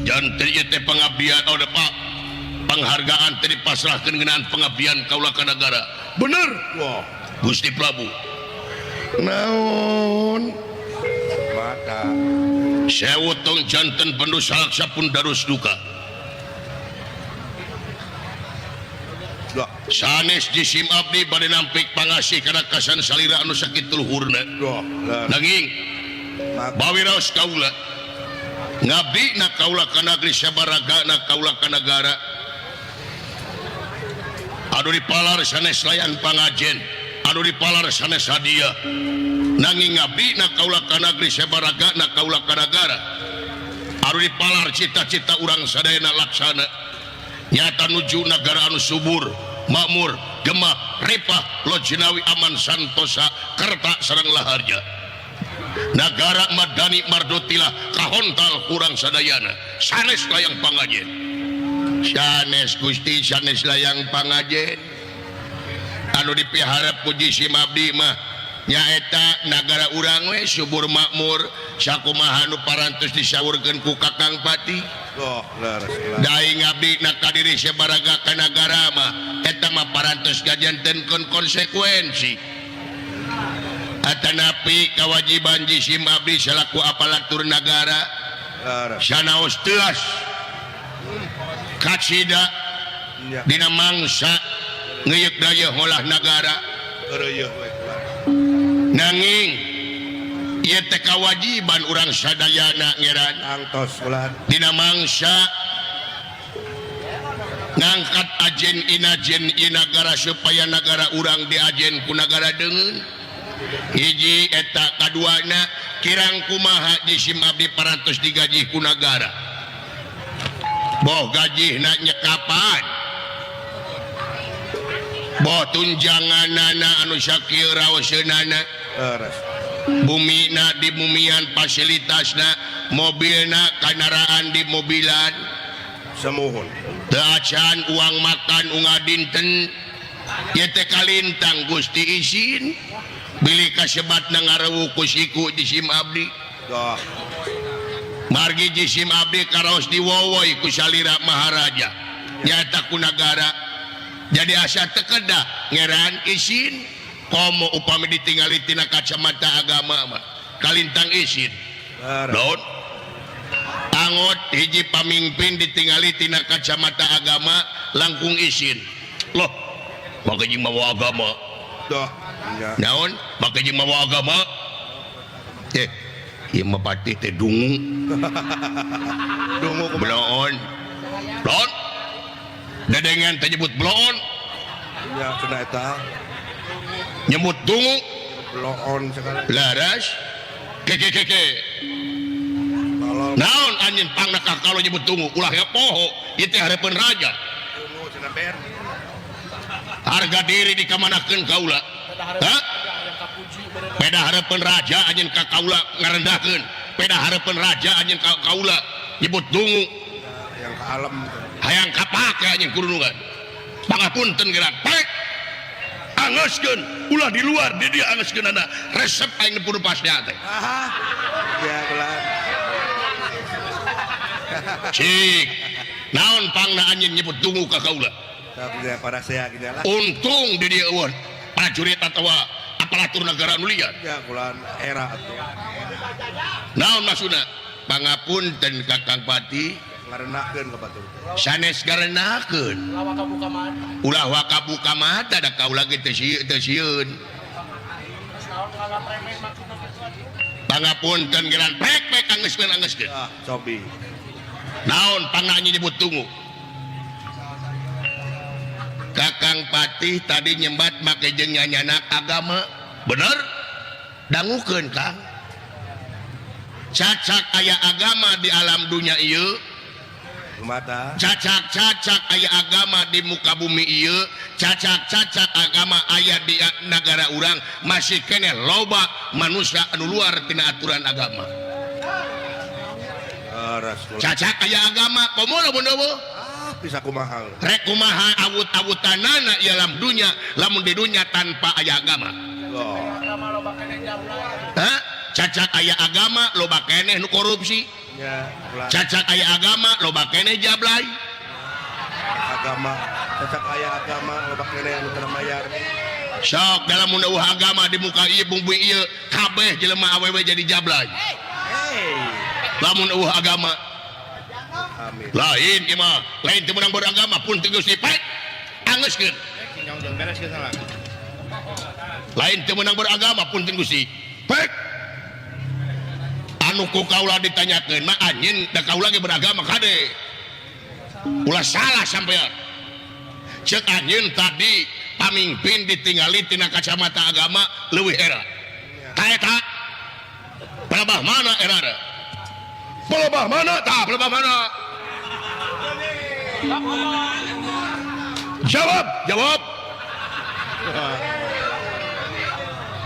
Janten ieu teh pengabdian, oh, Pak, penghargaan teh dipasrahkeun ngeunaan pengabdian kaula ka nagara. Bener. Wah. Gusti Prabu. Naon? Mata. Sewu tong janten pendu salaksa pun darus duka. Duh. Sanes jisim abdi bade nampik pangasih kana kasan salira anu sakitu luhurna. Duh. Nanging Mata. bawiraos kaula ngabdi na kaula ka nagri sabaraga na kaula ka nagara. Anu dipalar sanes layan pangajen, anu dipalar sanes hadiah. Nanging ngabdi na kaula ka nagri sabaraga na kaula ka nagara. Anu dipalar cita-cita urang sadayana laksana. Nyata nuju nagara anu subur, makmur, gemah, ripah, lojinawi aman santosa, kerta sareng laharja. Nagara madani mardotilah kahontal kurang sadayana. Sanes layang pangajen. Sanes Gusti, sanes layang pangajen. Anu dipiharep ku jisim abdi mah nyaeta nagara urang we subur makmur sakumaha nu parantos disaurkeun ku Kakang Pati. Oh, leres, leres. Daing abdi na kadiri sabaraga ka nagara mah eta mah parantos gajantenkeun konsekuensi. Atanapi kewajiban jisim abdi selaku aparatur nagara. Leres. Sanaos teas kacida Nya. dina mangsa ngeuyeuk daya ngolah nagara. Keureuyeuk we. Nanging ieu teh kewajiban urang sadayana ngeran. Tangtos ulah. Dina mangsa ngangkat ajen inajen ieu nagara supaya nagara urang diajen ku nagara deungeun. Hiji eta, kaduana kirang kumaha jisim abdi parantos digaji ku nagara. Boh gajihna nyekapan, boh tunjanganana anu sakieu raoseunana. Leres. Bumina di bumian, fasilitasna, mobilna, kendaraan di mobilan. Semuhun. Teu acan uang makan unggal dinten. Ieu teh kalintang Gusti isin bilih kasebatna ngarewu ku siku jisim abdi. Duh. Margi jisim abdi karaos diwowoy ku salira maharaja nyata ku nagara. Jadi asa teu kedah ngeran isin komo upami ditingali tina kacamata agama mah kalintang isin. Leres. Naon? Angot hiji pamimpin ditingali tina kacamata agama langkung isin. Loh, make jeung mawa agama. Duh. Nya. Naon? Make jeung mawa agama. Ieu mah patih teh dungu. Dungu kumaha? Bloon. Bloon. Dedengan teh nyebut bloon. Nya cenah eta. Nyebut dungu. Bloon sekali. Laras. Ke ke ke ke. Tolong. Naon anjeun pangna ka kalau nyebut dungu ulah ya poho ieu teh hareupeun raja. Dungu cenah ber. Harga diri dikamanakeun kaula? Hah? Peda hareupeun raja anjeun ka kaula ngarendahkeun. Peda hareupeun raja anjeun ka kaula nyebut dungu. Yang ka alam. Hayang kapake anjeun kurunungan. Pangapunten geura. Pek. Angeskeun ulah di luar di dia angeskeunana. Resep aing nu pasnya teh. Aha. Ya belah. Cik. Naon pangna anjeun nyebut dungu ka kaula? Tapi ya para sea gitu lah. Untung di dia eueun prajurit atawa aparatur negara nu lian. Ya kulan era atuh. Naon maksudna? Pangapunten Kakang Pati. Ngarenakeun ka batur. Sanes ngarenakeun. Ulah waka buka mata. Ulah waka buka mata da kaula ge teu teu sieun. Pangapunten geran pek pek angeskeun angeskeun. Ah, cobi. Naon pangna nyebut tungu? Kakang Patih tadi nyembat make jeung nyanyanak agama. Bener? Dangukeun Kang. Cacak aya agama di alam dunia ieu. Mata. Cacak-cacak aya agama di muka bumi ieu, cacak-cacak agama aya di nagara urang masih keneh loba manusia anu luar tina aturan agama. Cacak aya agama komo lamun eueuh? Ah, bisa kumaha. Rek kumaha awut-awutanana ieu alam dunya lamun di dunya tanpa aya agama. Oh. Hah? Cacak aya agama loba keneh nu korupsi. Nya ulah. Cacak aya agama loba keneh jablay. Agama cacak aya agama loba keneh anu teu mayar. Sok dalam mun eueuh agama di muka ieu bumbu ieu kabeh jelema awewe jadi jablay. Hey. Lamun eueuh agama. Amin. Lain ieu mah, lain teu meunang beragama pun teu geus dipek. Angeuskeun. Lain teu meunang beragama pun teu Gusti. Pek. Anu ku kaula ditanyakeun mah anjeun da kaula ge beragama kade. Ulah salah sampean. Ceuk anjeun tadi pamimpin ditinggali tina kacamata agama leuwih era. Ka eta pelebah mana erana? Pelebah mana? Tah pelebah mana? Jawab, jawab.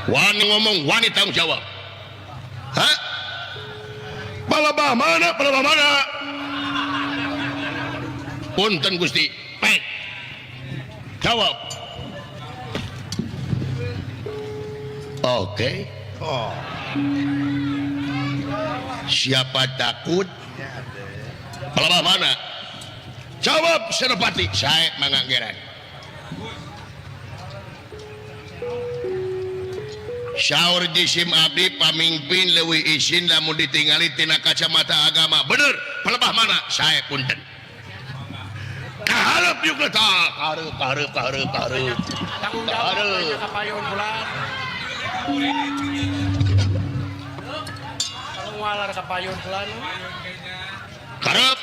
Wani ngomong, wani tanggung jawab. Hah? Pelebah mana? Pelebah mana? Punten Gusti. Pek. Jawab. Oke. Oh. Siapa takut? Pelebah mana? Jawab Senopati. Saya manganggeran. Syaur jisim abdi pamimpin leuwih isin lamun ditingali tina kacamata agama. Bener, pelebah mana? Saya punten. Kaharep yuk tah, kaharep kaharep kaharep kaharep. Tanggung jawab ka payun bulan. Walar ka payun bulan. Karep.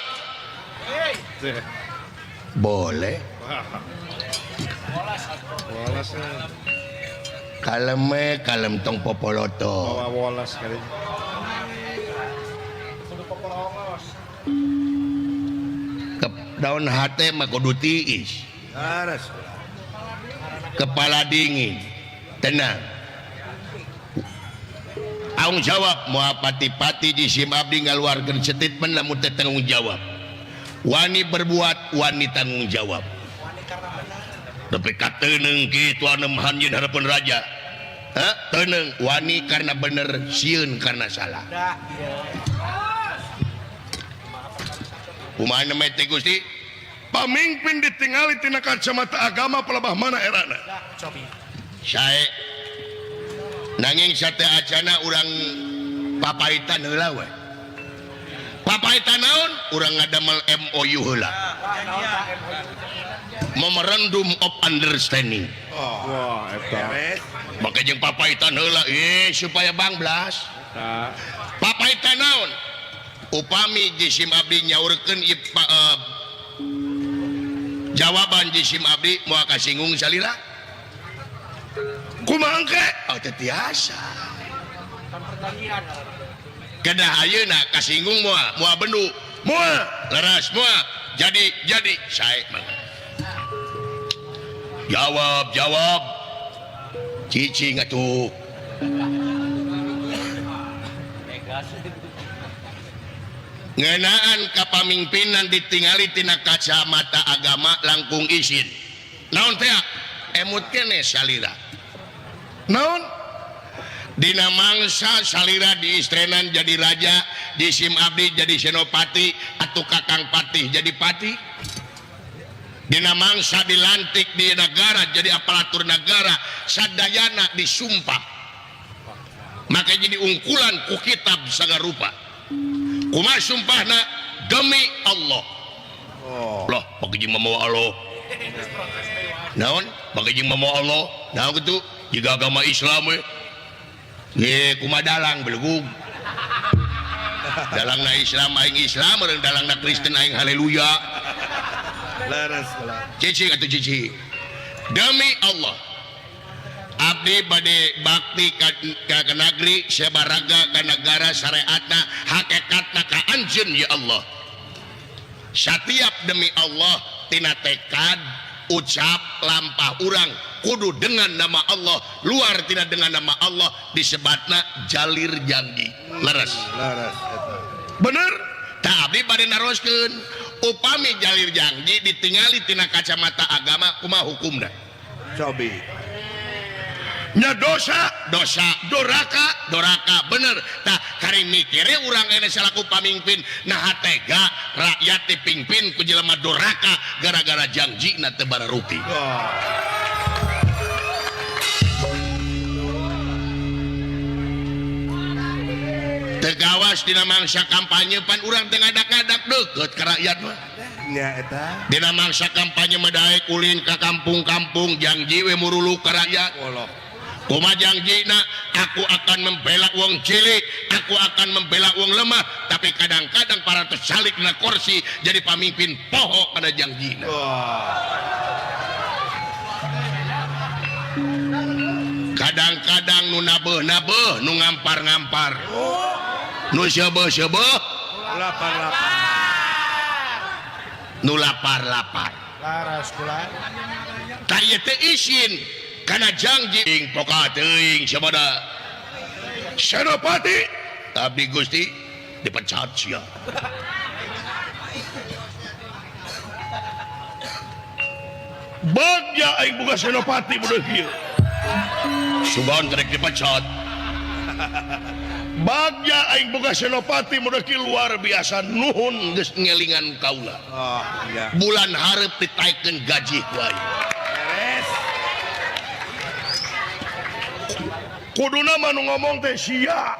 Boleh. Wolas. Kaleme kalem tong popoloto. Bawa wolas kali. Kudu poporongos. Ke daun hate mah kudu tiis. Aras. Kepala dingin. Tenang. Tanggung jawab moal pati-pati jisim abdi ngaluarkeun statement lamun teu tanggung jawab. Wani berbuat, wani tanggung jawab. Tapi kateuneng kitu anu hanjeun harapan raja. Hah? Teuneng wani karena bener, sieun karena salah. Kumaha namanya teh Gusti? Pamimpin ditingali tina kacamata agama pelebah mana erana? Sae. Nanging sate acana urang papaitan heula we. Papaitan naon? Urang ngadamel MOU heula. Memorandum of Understanding. Oh. Wah, eta. Make jeung papaitan heula supaya bangblas. Papaitan naon? Upami jisim abdi nyaurkeun jawaban jisim abdi moal kasinggung salila. Kumaha engke? Oh, teu tiasa. Kedah ayeuna kasinggung moal, moal bendu, moal leres moal. Jadi sae mah. Jawab, jawab. Cicing atuh. Ngeunaan kapamimpinan ditingali tina kacamata agama langkung isin. Naon teh? Emut keneh salira. Naon? Dina mangsa salira diistrenan jadi raja, jisim abdi jadi senopati atau kakang patih jadi patih. Dina mangsa dilantik di negara jadi aparatur negara, sadayana disumpah. Maka jadi ungkulan ku kitab sagarupa. Kumaha sumpahna demi Allah. Oh. Loh, bagi jeung mamawa Allah. Naon? Bagi jeung mamawa Allah. Naon kitu? Jiga agama Islam we. Ye, kumaha dalang belegug. Dalangna Islam aing Islam, urang dalangna Kristen aing haleluya. Leres. Cicing atuh cicing. Demi Allah. Abdi bade bakti ka nagri sabaraga ka negara syariatna hakikatna ka anjeun ya Allah. Satiap demi Allah tina tekad ucap lampah urang kudu dengan nama Allah, luar tina dengan nama Allah disebatna jalir janji. Leres. Leres eta. Bener? Tah abdi bade naroskeun upami jalir janji ditingali tina kacamata agama kumaha hukumna? Cobi. Nya dosa, dosa, doraka, doraka, bener. Tah Kari mikire urang ini salaku pamimpin nah tega rakyat dipimpin ku jelema doraka gara-gara jangjina teu bararupi. Teu gawas dina mangsa kampanye pan urang teu ngadak-ngadak deukeut ka rakyat mah. Nya eta. Dina mangsa kampanye mah daek ulin ka kampung-kampung janji we muruluk ka rakyat. Kumaha jangjina, aku akan membela wong cilik, aku akan membela wong lemah, tapi kadang-kadang para salik na kursi jadi pamimpin poho kana jangjina. Kadang-kadang nu nabeuh-nabeuh, nu ngampar-ngampar, nu seubeuh-seubeuh, lapar-lapar, nu lapar-lapar. Laras kula. Tah ieu teh isin kana janji ing poka teuing sabada Senopati abdi Gusti dipecat sia. Bagja aing boga Senopati bodoh kieu. Sugan rek dipecat. Bagja aing boga Senopati bodoh kieu luar biasa nuhun geus ngelingan kaula. Oh, iya. Bulan hareup ditaikeun gaji ku aing. Beres. Kuduna mah nu ngomong teh sia.